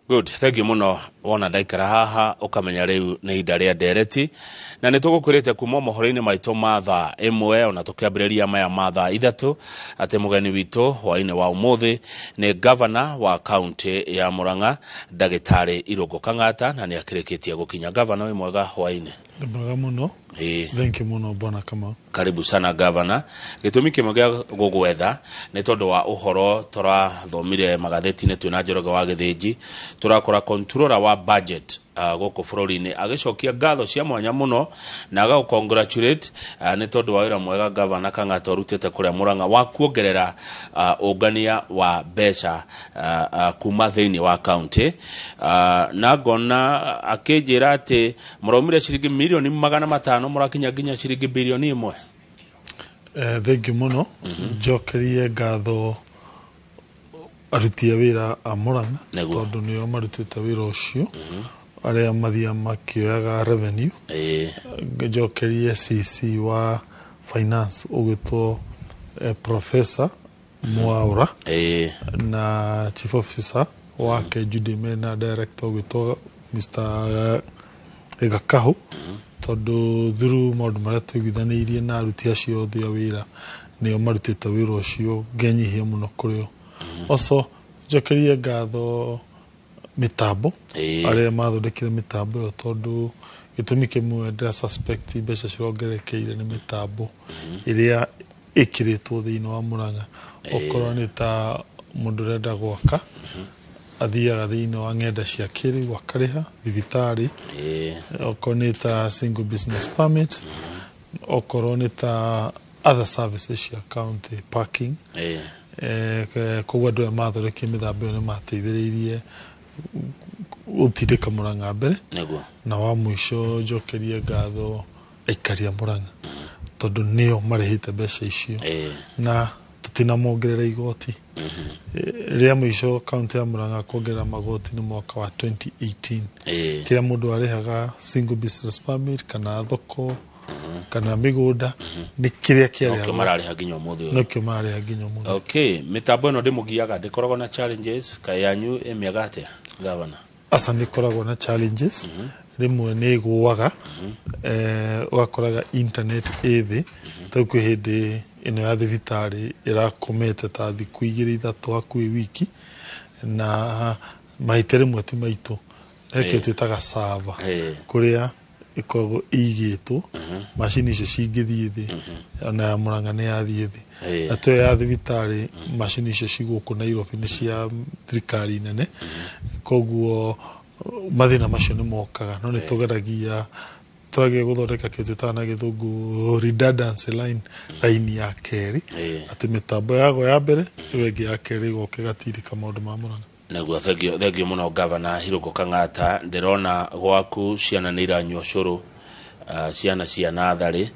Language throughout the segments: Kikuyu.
Good, thank you muno. Wona ndaikara haha ukamenya riu nĩ ihinda rĩa ndereti, na nĩ tũgũkwĩrĩte kuma mohoro-inĩ maitũ ma thaa 1 ona tũkĩambĩrĩria maya ma thaa 3 atĩ mũgeni witũ hwaĩ-inĩ wa ũmũthĩ nĩ gavana wa kaunti ya Murang'a, Ndagĩtarĩ Irũngũ Kang'ata, na nĩ akĩrĩkĩtie gũkinya. Gavana, wĩ mwega hwaĩ-inĩ? Nĩ mwega mũno. Thank you mũno, bwana Kamau. Karibu sana, gavana. Gĩtũmi kĩmwe gĩa gũgwetha nĩ tondũ wa ũhoro tũrathomire magathĩti-inĩ twĩna Njoroge wa Gĩthĩnji. Tũrakora controller wa budget gũkũ bũrũri-inĩ agĩcokia ngatho cia mwanya mũno na agagũ congratulate nĩ tondũ wa wĩra mwega gavana Kang'ata ũrutĩte kũrĩa Murang'a wa kuongerera ũngania wa mbeca kuma thĩinĩ wa county, na ngona akĩnjĩra atĩ mũraumire ciringi mirioni 500 mũrakinya nginya ciringi birioni 1. Thank you mũno. Njokerie ngatho aruti a wĩra a Murang'a tondũ nĩo marutĩte wĩra ũcio, arĩa mathiaga makĩoyaga revenue. Njokerie CC wa finance ũgwĩtwo Professor Mwaura na chief officer wake Judy mena director ũgwĩtwo Mr Gakahu, tondũ through maũndũ marĩa tũiguithanĩirie na aruti acio othe a wĩra, nĩo marutĩte wĩra ũcio. Ngenyihia mũno kũrĩ o. Also njokerie ngatho mĩtambo, arĩa mathondekire mĩtambo ĩyo, tondũ gĩtũmi kĩmwe ndĩra suspect mbeca cirongerekeire nĩ mĩtambo ĩrĩa ĩkĩrĩtwo thĩinĩ wa Murang'a. Okorwo nĩ ta mũndũ ũrenda gwaka, athiaga thĩinĩ wa ng'enda cia kĩrĩu akarĩha thibitarĩ, okorwo nĩ ta single business permit, okorwo nĩ ta other services cia county, parking. Koguo andũ aya mathondekire mĩtambo ĩyo nĩ mateithĩrĩirie gũtindĩka Murang'a mbere. Na wa mũico, njokerie ngatho aikari a Murang'a tondũ nĩo marĩhĩte mbeca icio na tũtinamongerera igoti. Rĩa mũico kaunti ya Murang'a kuongerera magoti nĩ mwaka wa 2018. Kĩrĩa mũndũ arĩhaga single business permit kana thoko kana mĩgũnda nĩ kĩrĩa nokĩo kĩarĩhagwo. Mararĩha nginya ũmũthĩ ũyũ. Nokĩo mararĩha nginya ũmũthĩ. Okay, mĩtambo ĩno ndĩmũgiaga ndĩkoragwo na challenges kaĩ yanyu ĩ mĩega atĩa, gavana? Aca, nĩ ĩkoragwo na challenges. Rĩmwe nĩ ĩgũaga, ũgakoraga internet ĩ thĩ. Tarĩu kwĩ hĩndĩ ĩno ya thibitarĩ ĩrakomete ta thikũ igĩrĩ ithatũ, hakuhĩ wiki, na mahĩtia rĩmwe ti maitũ. He kĩndũ twĩtaga server kũrĩa ĩkoragwo ĩigĩtwo. Macini icio cingĩthiĩ thĩ, ona ya Murang'a nĩ yathiĩ thĩ, na tiyo ya thibitarĩ. Macini icio ci gũkũ Nairobi, nĩ cia thirikari nene, koguo mathĩna macio nĩ mokaga, no nĩ tũgeragia, tũrageria gũthondeka kĩndũ twĩtaga na gĩthũngũ redundancy line, raini ya kerĩ, atĩ mĩtambo yago ya mbere, ĩyo ĩngĩ ya kerĩ ĩgoka ĩgatirika maũndũ ma Murang'a. Naguo thengio, thengio mũno, gavana Irũngũ Kang'ata. Ndĩrona gwaku ciana nĩ iranyua ũcũrũ, ciana cia natharĩ,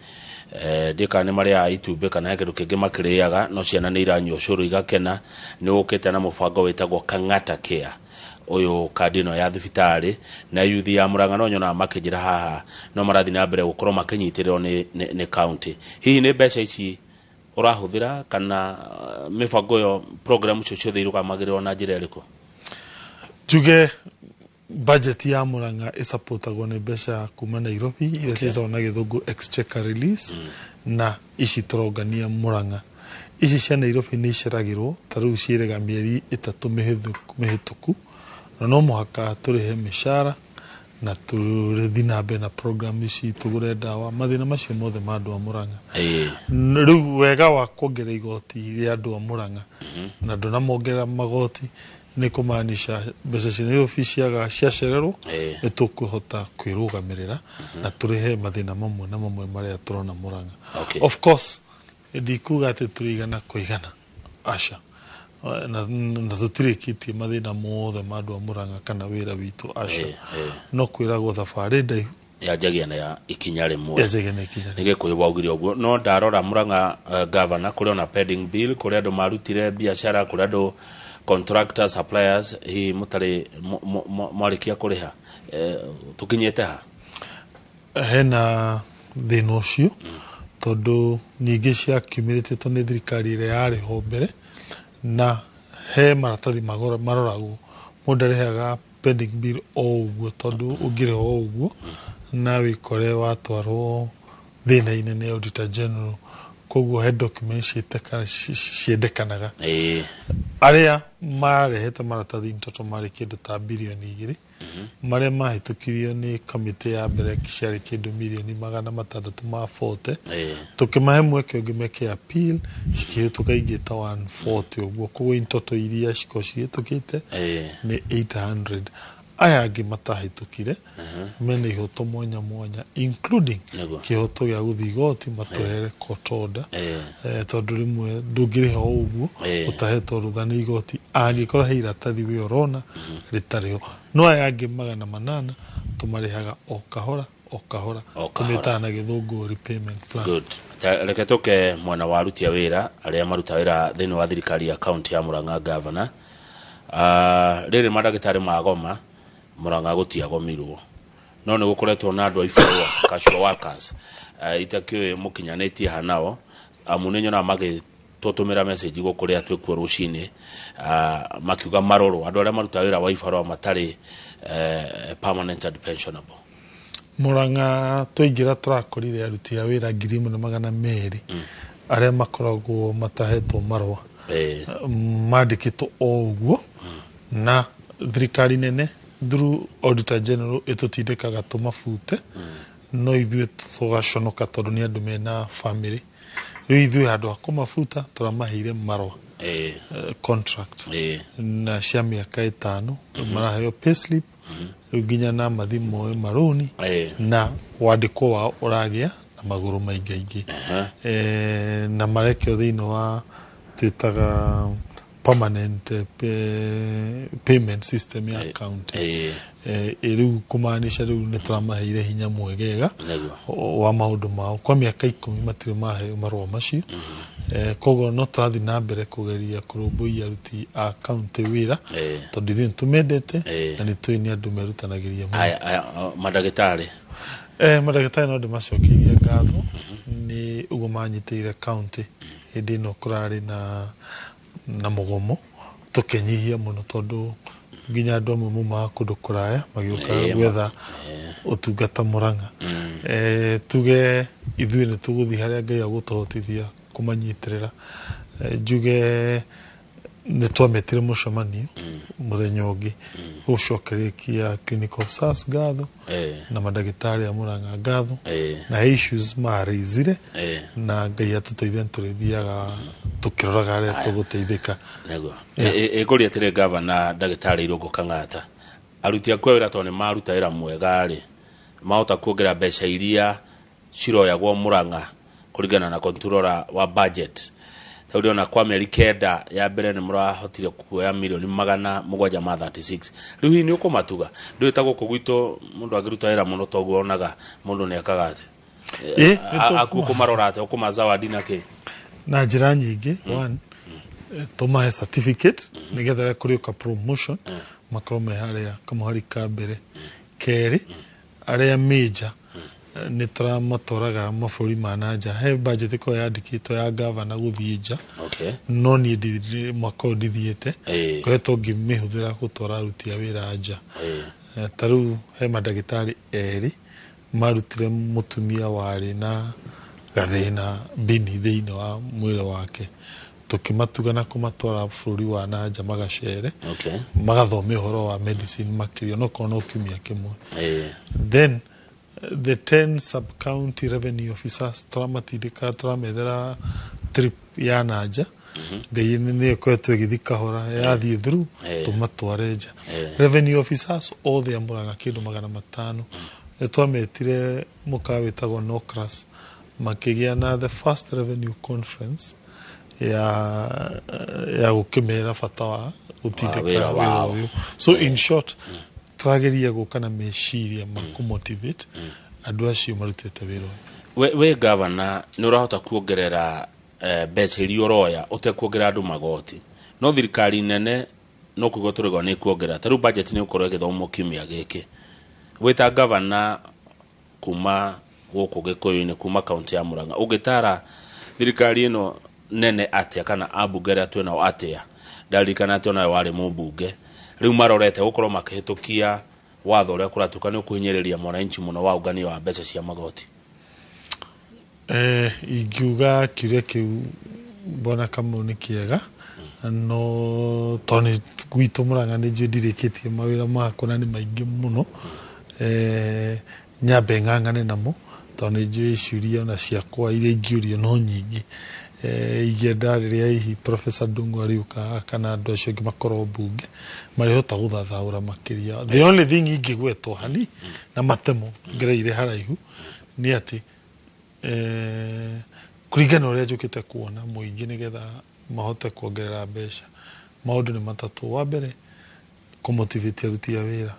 ndiũĩ kana nĩ marĩaga itumbĩ kana he kĩndũ kĩngĩ makĩrĩaga, no ciana nĩ iranyua ũcũrũ igakena. Nĩ ũkĩte na mũbango wĩtagwo Kang'ata Care, ũyũ kandi ĩno ya thibitarĩ na yuthi ya Murang'a, no nyonaga makĩnjĩra haha no marathiĩ na mbere gũkorwo makĩnyitĩrĩrwo nĩ county. Hihi nĩ mbeca ici ũrahũthĩra kana mĩbango ĩyo, program icio ciothe irũgamagĩrĩrwo na njĩra ĩrĩkũ? Njuge budget ya Murang'a ĩsupportagwo nĩ mbeca kuma Nairobi iria ciĩtagwo na gĩthũngũ exchequer release, na ici tũrongania Murang'a. Ici cia Nairobi nĩ iceragĩrwo, ta rĩu ciĩrĩga mĩeri 3 mĩhĩtũku, na no mũhaka tũrĩhe mĩcara na tũthiĩ na mbere na program ici, tũgũre ndawa, mathĩna macio mothe ma andũ a Murang'a. Rĩu wega wa kuongerera igoti rĩa andũ a Murang'a na ndũnamongerera magoti nĩ kũmaanisha mbeca cia Nairobi ciaga ciacererwo, nĩ tũkũhota kwĩrũgamĩrĩra na tũrĩhe mathĩna mamwe na mamwe marĩa tũrona Murang'a. Of course ndikuga atĩ tũrĩ igana kwa igana, aca, na tũtirĩkĩtie mathĩna mothe ma andũ a Murang'a kana wĩra witũ, aca. No kwĩragwo thabarĩ ndaihu yanjagia na ya ikinya rĩmwe. Yanjagia na ikinya. Nĩ gĩkũyũ waugire ũguo, no ndarora Murang'a, governor, kũrĩ ona pending bill, kũrĩ andũ marutire biacara, kũrĩ andũ contractors, suppliers, hihi mũtarĩ mwarĩkia kũrĩha, tũkinyĩte ha? Hena thĩna ũcio tondũ nyingĩ ciakiumĩrĩtĩtwo nĩ thirikari ĩrĩa yarĩ ho mbere, na he maratathi maroragwo mũndũ arĩhaga. Pending bill o ũguo, tondũ ũngĩrĩha o ũguo na wĩkore watwarwo thĩna-inĩ nĩ Auditor General. Koguo he documents ciendekanaga. Arĩa marehete maratathi in total marĩ kĩndũ ta 2 birioni, marĩa mahĩtũkirio nĩ kamĩtĩ ya mbere ciarĩ kĩndũ 640 million. Tũkĩmahe mweke ũngĩ meke appeal, cikĩhĩtũka ingĩ ta 140 ũguo. Koguo in total iria cikorwo cihĩtũkĩte nĩ 800. Aya angĩ matahĩtũkire mena ihoto mwanya mwanya, including kĩhoto gĩa gũthiĩ igoti matũhere court order, tondũ rĩmwe ndũngĩrĩha o ũguo ũtahetwo rũtha nĩ igoti, angĩkorwo he iratathi we ũrona rĩtarĩ ho. No aya angĩ 800 tũmarĩhaga o kahora o kahora. O kahora. Tũmĩtaga na Gĩthũngũ repayment plan. Good. Reke tũke mwena wa aruti a wĩra arĩa maruta wĩra thĩinĩ wa thirikari ya kaunti ya Murang'a. Gavana, rĩrĩ mandagĩtarĩ magoma, Murang'a gũtiagomirwo, no nĩ gũkoretwo na andũ a ibarũa, casual workers, itakĩũĩ mũkinyanĩtie hanao, amu nĩ nyonaga magĩtũtũmĩra message gũkũ rĩrĩa twĩkuo rũcinĩ, makiuga marorwo andũ arĩa maruta wĩra wa ibarũa matarĩ permanent and pensionable. Murang'a twaingĩra tũrakorire aruti a wĩra 1,200 arĩa makoragwo matahetwo marũa, mandĩkĩtwo o ũguo, na thirikari nene through Auditor General ĩtũtindĩkaga tũmabute, no ithuĩ tũgaconoka tondũ nĩ andũ mena family. Rĩu ithuĩ handũ ha kũmabuta tũramaheire marũa, contract na cia mĩaka 5, maraheo payslip rĩu nginya na mathi moe marũni, na wandĩkwo wao ũragĩa na magũrũ maingaingĩ. Na marekio thĩinĩ wa twĩtaga permanent payment system ya county. Rĩu kũmaanisha rĩu nĩ tũramaheire hinya mwegega wa maũndũ mao. Kwa mĩaka 10 matirĩ maheo marũa macio. Koguo no tũrathiĩ na mbere kũgeria kũrũmbũiya aruti a county wĩra, tondũ ithuĩ nĩ tũmendete na nĩ tũĩ nĩ andũ merutanagĩria mũno. Aya, aya, mandagĩtarĩ? Mandagĩtarĩ no ndĩmacokeirie ngatho nĩ ũguo manyitĩire county hĩndĩ ĩno kũrarĩ na mũgomo, tũkĩnyihia mũno, tondũ nginya andũ amwe maumaga kũndũ kũraya magĩũka gwetha ũtungata Murang'a. Tuge ithuĩ nĩ tũgũthiĩ harĩa Ngai agũtũhotithia kũmanyitĩrĩra. Njuge nĩ twametire mũcemanio mũthenya ũngĩ gũcokerekia clinical officers ngatho na mandagĩtarĩ a Murang'a ngatho na he issues marĩizire, na Ngai atũteithia nĩ tũrĩthiaga tũkĩroraga harĩa tũgũteithĩka. Nĩguo ĩkũria atĩrĩ, gavana, ndagĩtarĩ Irũngũ Kang'ata, aruti aku a wĩra tondũ nĩ maruta wĩra mwega rĩ, mahota kuongerera mbeca iria ciroyagwo Murang'a kũringana na controller wa budget? Tondũ ndĩrona kwa mĩeri 9 ya mbere nĩ mũrahotire kuoya 736 million. Rĩu hihi nĩ ũkũmatuga? Ndũĩ ta gũkũ gwitũ mũndũ angĩruta wĩra mũno toguo onaga mũndũ nĩ akaga atĩ aku ũkũmarora atĩ ũkũmazawadi na kĩ? Na njĩra nyingĩ. One, tũmahe certificate nĩgetha rĩrĩa kũrĩũka promotion makorwo me harĩa kamũhari ka mbere. Kerĩ, arĩa major nĩ tũramatwaraga mabũrũri ma na nja. He budget ĩkoragwo yandĩkĩtwo ya gavana gũthiĩ nja, no niĩ mwaka ũyũ ndithiĩte, ngoretwo ngĩmĩhũthĩra gũtwara aruti a wĩra nja. Ta rĩu he mandagĩtarĩ erĩ marutire mũtumia warĩ na gathĩna mbini thĩinĩ wa mwĩrĩ wake, tũkĩmatuga na kũmatwara bũrũri wa na nja magacere, magathome ũhoro wa medicine makĩria, no korwo no kiumia kĩmwe. Then the 10 sub county revenue officers tũramatindĩka, tũramethera trip ya na nja. Ngai nĩ ĩkoretwo ĩgĩthiĩ kahora, yathiĩ through, tũmatware nja. Revenue officers othe a Murang'a kĩndũ 500 nĩ twametire mũkawa wĩtagwo Nocras, makĩgĩa na the first revenue conference ya gũkĩmera bata wa gũtindĩka wĩra wĩra wao. ũyũ. So in short, tũrageria gũka na meciria ma kũmotivate andũ acio marutĩte wĩra ũyũ. We gavana nĩ ũrahota kuongerera mbeca iria ũroya ũtekuongerera andũ magoti, no thirikari nene no kũigua tũrĩgwa nĩ kuongerera. Ta rĩu budget nĩ ũkorwo ĩgĩthomwo kiumia gĩkĩ. Wĩ ta gavana kuma gũkũ Gĩkũyũ-inĩ, kuma kaunti ya Murang'a, ũngĩtara thirikari ĩno nene atĩa, kana ambunge arĩa twĩnao atĩa? Ndaririkana atĩ onawe warĩ mũmbunge. Rĩu marorete gũkorwo makĩhĩtũkia watho ũrĩa kũratuĩka nĩ ũkũhinyĩrĩria mwananchi mũno wa ũngania wa mbeca cia magoti. Ingiuga kĩũria kĩu bwana Kamau nĩ kĩega, no tondũ nĩ gwitũ Murang'a nĩ njũĩ ndirĩkĩtie mawĩra makwa na nĩ maingĩ mũno, nyambe ng'ang'ane namo tondũ nĩ njũĩ ciũria ona ciakwa iria ingĩũrio no nyingĩ. Ingĩenda rĩrĩa hihi Professor Ndung'u arĩũka kana andũ acio angĩ makorwo mbunge marĩhota gũthathaũra makĩria. The only thing ingĩgwetwo hani na matemo ngereire haraihu nĩ atĩ kũringana na ũrĩa njũkĩte kuona mũingĩ nĩgetha mahote kuongerera mbeca, maũndũ nĩ matatũ. Wa mbere, kũmotivate aruti a wĩra.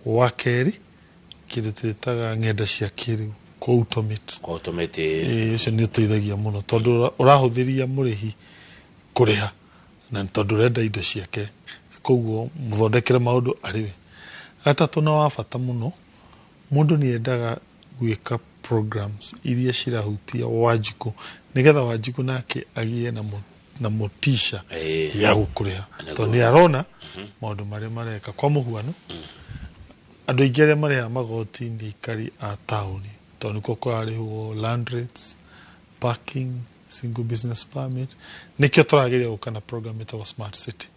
Wa kerĩ, kĩndũ twĩtaga ng'enda cia kĩrĩu, kũ automate. Kũ automate. Ũcio nĩ ũteithagia mũno tondũ ũrahũthĩria mũrĩhi kũrĩha na tondũ ũrenda indo ciake, koguo mũthondekere maũndũ arĩ we. Gatatũ na wa bata mũno, mũndũ nĩ endaga gwĩka programs iria cirahutia Wanjikũ nĩgetha Wanjikũ nake agĩe na motisha ya gũkũrĩha tondũ nĩ arona maũndũ marĩa mareka. Kwa mũhuano, andũ aingĩ arĩa marĩhaga magoti nĩ aikari a taũni tondũ nĩkuo kũrarĩhwo land rates, parking, single business permit. Nĩkĩo tũrageria gũka na program ĩtagwo Smart City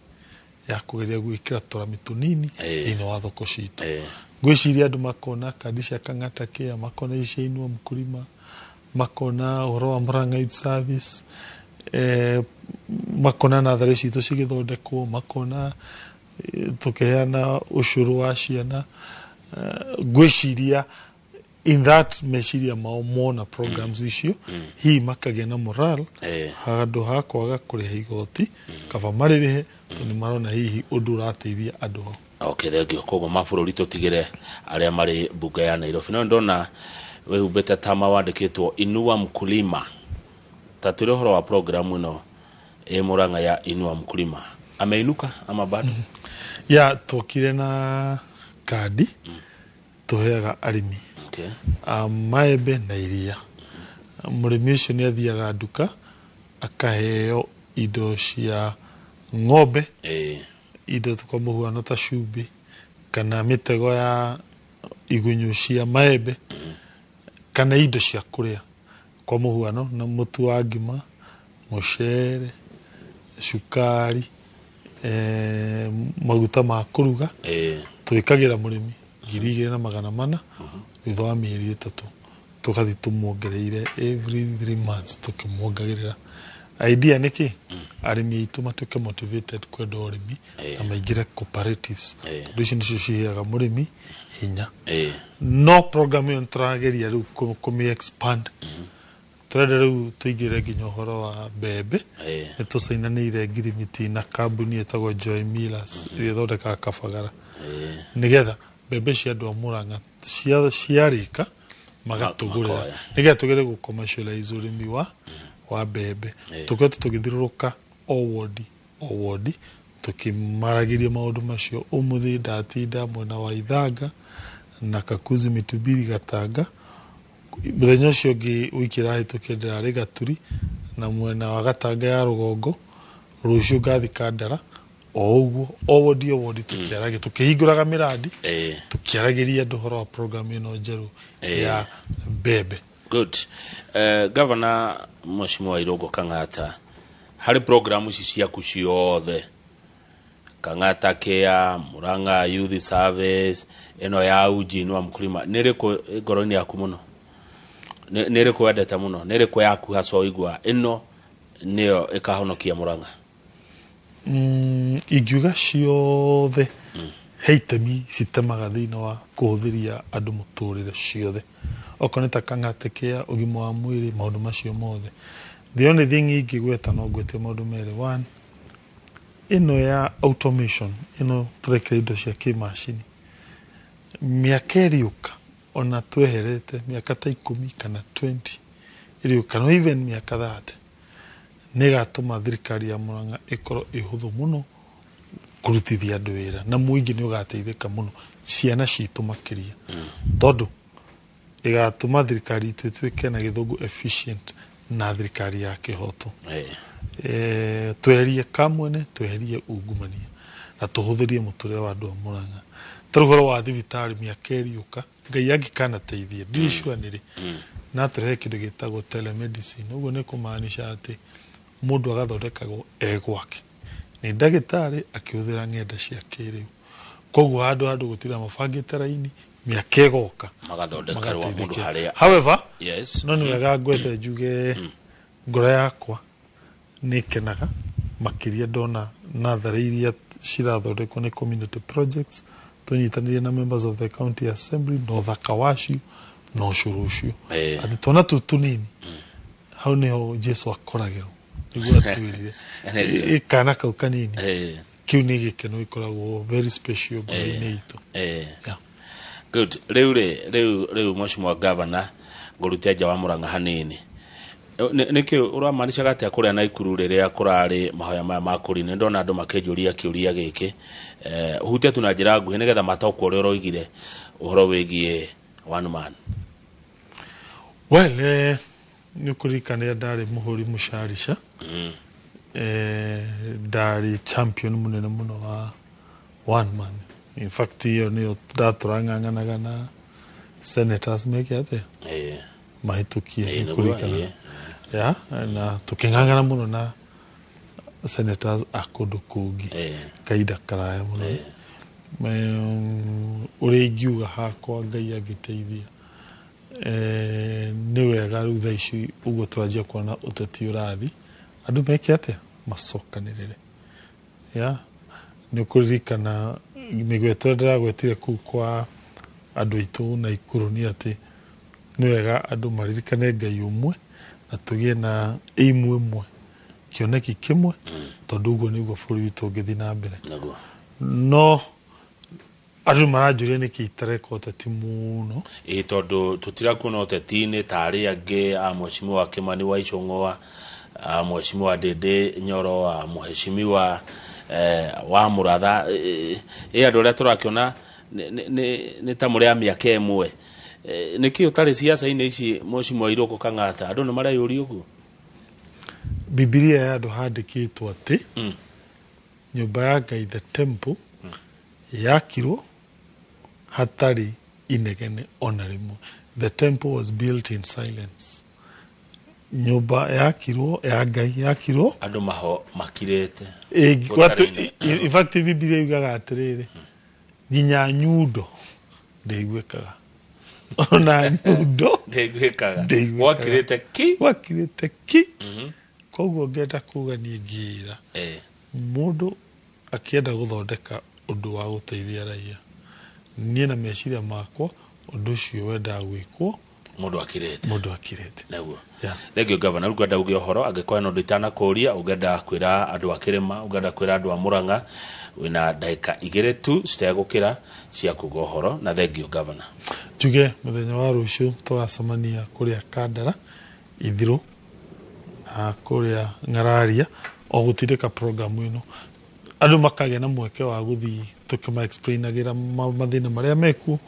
ya kũgeria gwĩkĩra tũrami tũnini thĩinĩ wa thoko citũ. Ngwĩciria andũ makona kandi cia Kang'ata Care, makona ici cia Inua Mkulima, makona ũhoro wa Murang'a Youth Service, makona natharĩ citũ cigĩthondekwo, makona tũkĩheana ũcũrũ wa ciana. Ngwĩciria in that meciria mao mona programs icio hihi makagĩa na moral handũ ha kwaga kũrĩha igoti, kaba marĩrĩhe tondũ nĩ marona hihi ũndũ ũrateithia andũ ao. Okay, thank you. Koguo mabũrũri tũtigĩre arĩa marĩ mbunge ya Nairobi. No ndona wĩhumbĩte tama wandĩkĩtwo Inua Mkulima. Ta twĩre ũhoro wa programu ĩno ĩ Murang'a ya Inua Mkulima. Ameinuka ama bado? Ya twokire na kandi tũheaga arĩmi a maembe na iria. Mũrĩmi ũcio nĩ athiaga nduka akaheo indo cia ng'ombe, indo kwa mũhuano ta cumbĩ kana mĩtego ya igunyũ cia maembe kana indo cia kũrĩa kwa mũhuano na mũtu wa ngima, mũcere, cukari, maguta ma kũruga. Twĩkagĩra mũrĩmi 2,400 thutha wa mĩeri 3, tũgathiĩ tũmuongereire every 3 months tũkĩmuongagĩrĩra. Idea nĩ kĩ? Arĩmi aitũ matuĩke motivated kwenda ũrĩmi na maingĩre cooperatives, tondũ icio nĩcio ciheaga mũrĩmi hinya. No program ĩyo nĩtũrageria rĩu kũmĩ expand. Tũrenda rĩu tũingĩre nginya ũhoro wa mbembe. Nĩ tũcainanĩire ngirimiti na kambuni ĩtagwo Joy Millers ĩrĩa ĩthondekaga kabagara, nĩgetha mbembe cia andũ a Murang'a ciarĩka magatũgũrĩra, nĩgetha tũgerie gũ commercialize ũrĩmi wa mbembe. Tũkoretwo tũgĩthiũrũrũka o wodi o wodi tũkĩmaragĩria maũndũ macio. Ũmũthĩ ndatinda mwena wa Ithanga na Kakuzi Mitubiri Gatanga. Mũthenya ũcio ũngĩ wiki ĩrahĩtũkire ndĩrarĩ Gaturi na mwena wa Gatanga ya rũgongo. Rũciũ ngathi Kandara. O ũguo o wodi o wodi tũkĩaragia, tũkĩhingũraga mĩrandi, tũkĩaragĩria andũ ũhoro wa program ĩno njerũ ya mbembe. Good. Governor Mheshimiwa Irũngũ Kang'ata, harĩ programu ici ciaku ciothe, Kang'ata Care, Murang'a Youth Service, ĩno ya Uji Inua Mkulima, nĩ ĩrĩkũ ngoro-inĩ yaku mũno? Nĩ ĩrĩkũ wendete mũno? Nĩ ĩrĩkũ yaku hasa ũigua ĩno nĩyo ĩkahonokia Murang'a? Ingiuga ciothe he itemi citemaga thĩinĩ wa kũhũthĩria andũ mũtũrĩre ciothe, okorwo nĩ ta Kang'ata Care, ũgima wa mwĩrĩ, maũndũ macio mothe. The only thing ingĩgweta no ngwete maũndũ merĩ. One, ĩno ya automation ĩno tũrekĩra indo cia kĩmacini, mĩaka ĩrĩũka ona tweherete mĩaka ta 10 kana 20 ĩrĩũka kana even mĩaka 30, nĩgatũma thirikari ya Murang'a ĩkorwo ĩhũthũ mũno kũrutithia andũ wĩra na mũingĩ nĩ ũgateithĩka mũno, ciana citũ makĩria, tondũ ĩgatũma thirikari itũ ĩtuĩke na gĩthũngũ efficient na thirikari ya kĩhoto. Tweherie kamwene, tweherie ungumania. Na tũhũthĩrie mũtũrĩre wa andũ a Murang'a. Ta rĩu ũhoro wa thibitarĩ mĩaka ĩriũka, Ngai angĩkanateithia, ndirĩ sure nĩ rĩ, na atũrehe kĩndũ gĩtagwo telemedicine. Ũguo nĩ kũmaanisha atĩ mũndũ agathondekagwo e gwake nĩ ndagĩtarĩ akĩhũthĩra ng'enda cia kĩrĩu. Koguo handũ andũ gũtinda mabangĩte raini, mĩaka ĩgoka magathondekerwo mũndũ magateithĩke. Harĩa. However, no nĩ wega ngwete njuge ngoro yakwa nĩ ĩkenaga makĩria ndona natharĩ iria cirathondekwo nĩ community projects tũnyitanĩire na members of the county assembly, na ũthaka wacio na ũcũrũ ũcio, atĩ twana tũu tũnini hau nĩho Jesu akoragĩrwo nĩguo atwĩrire. Nĩguo. Ĩ kana kau kanini, kĩu nĩ gĩkeno gĩkoragwo very special ngoro-inĩ itũ. Yeah. Good. Rĩu rĩ, rĩu mheshimiwa governor, ngũrute nja wa Murang'a hanini. Nĩkĩ ũramaanishaga atĩa kũrĩa Naikuru rĩrĩa kũrarĩ mahoya maya ma kũri? Nĩ ndona andũ makĩnjũria kĩũria gĩkĩ. Hutia tu na njĩra nguhĩ nĩgetha mataũkwo ũrĩa ũroigire ũhoro wĩgiĩ one man. Well, nĩ ũkũririkana rĩrĩa ndarĩ mũhũri mũcarica, ndarĩ champion mũnene mũno wa one man. In fact, ĩyo nĩyo ndatũrang'ang'anaga na senators meke atĩa, mahĩtũkie. Nĩguo, Nĩkũririkana ya na tũkĩng'ang'ana mũno na senators a kũndũ kũngĩ kahinda karaya mũno. Ũrĩa ingiuga hakwa, Ngai angĩteithia, nĩ wega rĩu thaa ici ũguo tũranjia kuona ũteti ũrathi, andũ meke atĩa, macokanĩrĩre. Ya nĩ ũkũririkana mĩgweto ĩrĩa ndĩragwetire kũu kwa andũ aitũ Naikuru nĩ atĩ nĩ wega andũ maririkane Ngai ũmwe na tũgĩe na aim ĩmwe, kĩoneki kĩmwe, tondũ ũguo nĩguo bũrũri witũ ũngĩthiĩ na mbere. No andũ maranjũria nĩkĩ itareka ũteti mũno. Ĩ, tondũ tũtirakuona ũteti-inĩ ta arĩa angĩ, a mheshimiwa Kimani wa Ichung'wa, a mheshimiwa Ndindi Nyoro, a mheshimiwa wa Mũratha. Ĩ andũ arĩa tũrakĩona nĩ ta mũrĩ a mĩaka ĩmwe. Nĩkĩ ũtarĩ ciaca-inĩ ici, mheshimiwa Irũngũ Kang'ata? Andũ nĩ mareyũria ũguo. Bibilia ya andũ handĩkĩtwo atĩ nyũmba ya Ngai, the temple, yakirwo hatarĩ inegene ona rĩmwe. The temple was built in silence. Nyũmba yakirwo ya Ngai yakirwo andũ maho makirĩte. Gũtarĩ In fact, Bibilia yugaga atĩrĩrĩ, nginya nyundo ndĩiguĩkaga, ona nyundo ndĩiguĩkaga. Ndĩiguĩkaga. Gwakirĩte ki. Gwakirĩte ki. Koguo ngenda kuga niĩ ngĩra mũndũ akĩenda gũthondeka ũndũ wa gũteithia raia, niĩ na meciria makwa ũndũ ũcio wendaga gwĩkwo mũndũ akirĩte. Mũndũ akirĩte. Nĩguo. Yeah. Thank you, governor. Rĩu ngwenda uge ũhoro angĩkorwo hena ũndũ itanakũria ũngĩenda kwĩra andũ a kĩrĩma, ũngĩenda kwĩra andũ a Mũrang'a, wĩna ndagĩka 2 tu citegũkĩra cia kuga ũhoro, na thank you, governor. Njuge mũthenya wa rũciũ tũgacemania kũrĩa Kandara ithirũ na kũrĩa Ng'araria o gũtindĩka program ĩno, andũ makagĩa na mweke wa gũthiĩ tũkĩma explainagĩra mathĩna marĩa mekuo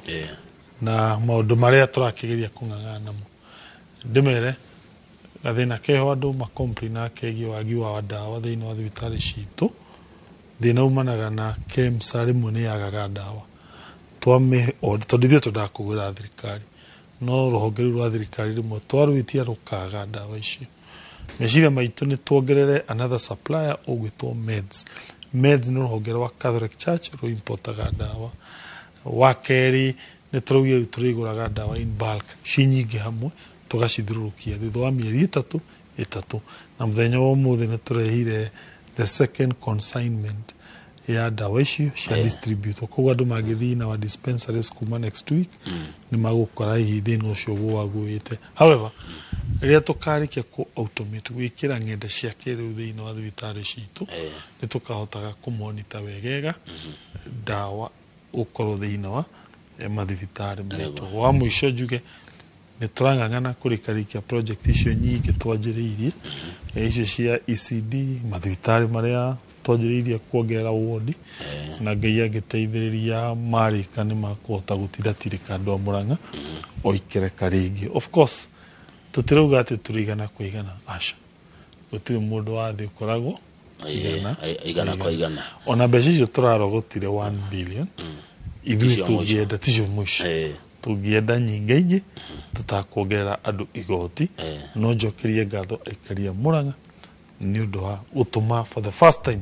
na maũndũ marĩa tũrakĩgeria kũng'ang'ana namo. Ndĩmere gathĩna keho andũ macomplainaga kegiĩ wagi wa ndawa thĩinĩ wa thibitarĩ citũ. Thĩna umanaga na KEMSA rĩmwe nĩ yagaga ndawa twamĩ tondũ ithuĩ twendaga kũgũra thirikari, no rũhonge rũu rwa thirikari rĩmwe twarwĩtia rũkaga ndawa icio. Meciria maitũ nĩ tuongerere another supplier ũgwĩtwo Meds. Meds nĩ rũhonge rwa Catholic Church rũimportaga ndawa. Wa kerĩ, nĩ tũraugire rĩu tũrĩgũraga ndawa in bulk ci nyingĩ hamwe, tũgacithiũrũrũkia thutha wa mĩeri 3 3, na mũthenya wa ũmũthĩ nĩ tũrehire the second consignment ya ndawa icio cia distribute. Koguo andũ mangĩthiĩ na wa dispensaries kuma next week nĩ magũkora hihi thĩna ũcio gwagũĩte. However, rĩrĩa tũkarĩkia kũ automate, gwĩkĩra ng'enda cia kĩrĩu thĩinĩ wa thibitarĩ citũ, nĩ tũkahotaga kũmonita wegega ndawa gũkorwo thĩinĩ wa mathibitarĩ maitũ. Wa mũico njuge nĩ tũrang'ang'ana kũrĩkarĩkia project icio nyingĩ twanjĩrĩirie, icio cia ECD, mathibitarĩ marĩa twanjĩrĩirie kuongerera wodi, na Ngai angĩteithĩrĩria marĩka nĩ makũhota gũtiratirĩka andũ a Mũrang'a o ikereka rĩngĩ. Of course, tũtirauga atĩ tũrĩ igana kwa igana, aca, gũtirĩ mũndũ wa thĩ ũkoragwo Igana igana kwa igana. Ona mbeca icio tũrarogotire 1 billion, ithuĩ Ticio mũico. Tũngĩenda ticio mũico, tũngĩenda nyingaingĩ tũtakuongerera andũ igoti. No njokerie ngatho aikari a Murang'a nĩ ũndũ wa gũtũma for the first time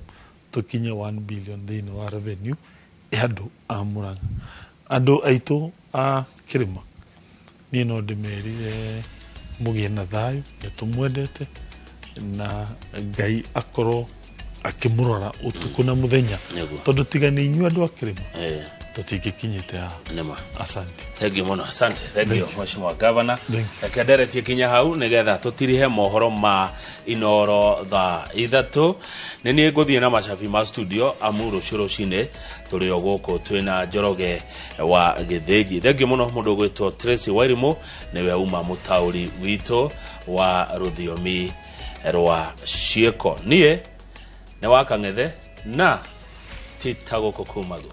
tũkinye 1 billion thĩinĩ wa revenue ya andũ a Murang'a. Andũ aitũ a kĩrĩma, niĩ no ndĩmerire mũgĩe na thayũ, nĩ tũmwendete na Ngai akorwo akĩmũrora ũtukũ na mũthenya, tondũ tiga nĩ inyuĩ andũ a kĩrĩma, tũtingĩkinyĩte haha. Nĩma. Asante. Thank you mũno, asante, thank you, Mheshimiwa Governor. Thank you. Reke nderetie kinya hau nigetha tũtirihe mohoro ma Inoro thaa 3. Nĩ niĩ ngũthiĩ na macabi ma studio, amu rũciũ rũcinĩ tũrĩ o gũkũ twĩna Njoroge wa Gĩthĩnji. Thank you mũno. Mũndũ ũgwĩtwo Tracy Wairimũ nĩwe uma mũtaũri witũ wa rũthiomi rwa ciĩko. Niĩ nĩ wa Kang'ethe na ti ta gũkũ kumagwo.